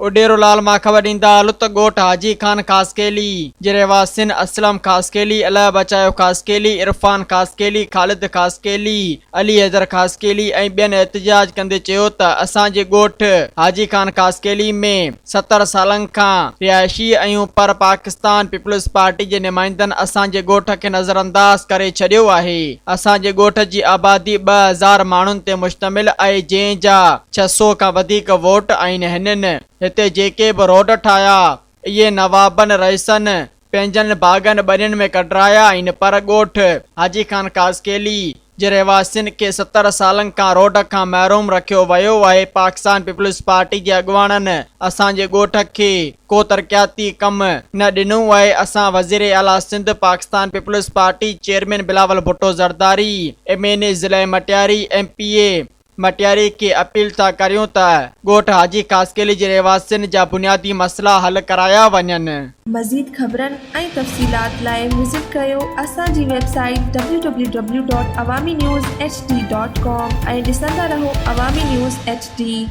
اڏيرو لال مان خبر ڏيندا هلو ته ڳوٺ حاجي خان خاصخيلي جي رهواسين اسلم خاصخيلي، الهه بچايو خاصخيلي، عرفان خاصخيلي، خالد خاصخيلي، علي حيدر خاصخيلي ۽ ٻين احتجاج ڪندي چيو ته اسان جي ڳوٺ حاجي خان خاصخيلي ۾ 70 سالن کان رهائشي آهيون پر پاڪستان پيپلز پارٽي جي نمائندن اسان جي ڳوٺ کي نظرانداز ڪري ڇڏيو آهي اسان جي ڳوٺ جي آبادي 2000 ماڻهن تي مشتمل آهي جنهن جا 600 کان وڌيڪ ووٽ آهن هنن هتي جيڪي به روڊ ٺاهيا اهي نوابن رئيسن پنهنجن باغن ٻنين ۾ ڪڍرايا آهن پر ڳوٺ حاجي خان خاصخيلي جي رهواسين کي 70 سالن کان روڊ کان محروم رکيو ويو آهي پاڪستان پيپلز پارٽي جي اڳواڻن اسان جي ڳوٺ کي ڪو ترقياتي ڪم نه ڏنو آهي اسان وزير اعليٰ Sindh Pakistan peoples party chairman Bilawal Bhutto Zardari M N A ضلعي مٽياري ايم پي اي مٽياري کي اپيل ٿا ڪريون ته ڳوٺ حاجي خاصخيلي جي رهواسين جا بنيادي مسئلا حل ڪرايا وڃن. مزيد خبرن ۽ تفصيلات لاء وزٽ ڪريو اسان جي website W W W dot Awami news H D dot com ۽ ڏسندا رهو عوامي نيوز ايڇ ڊي.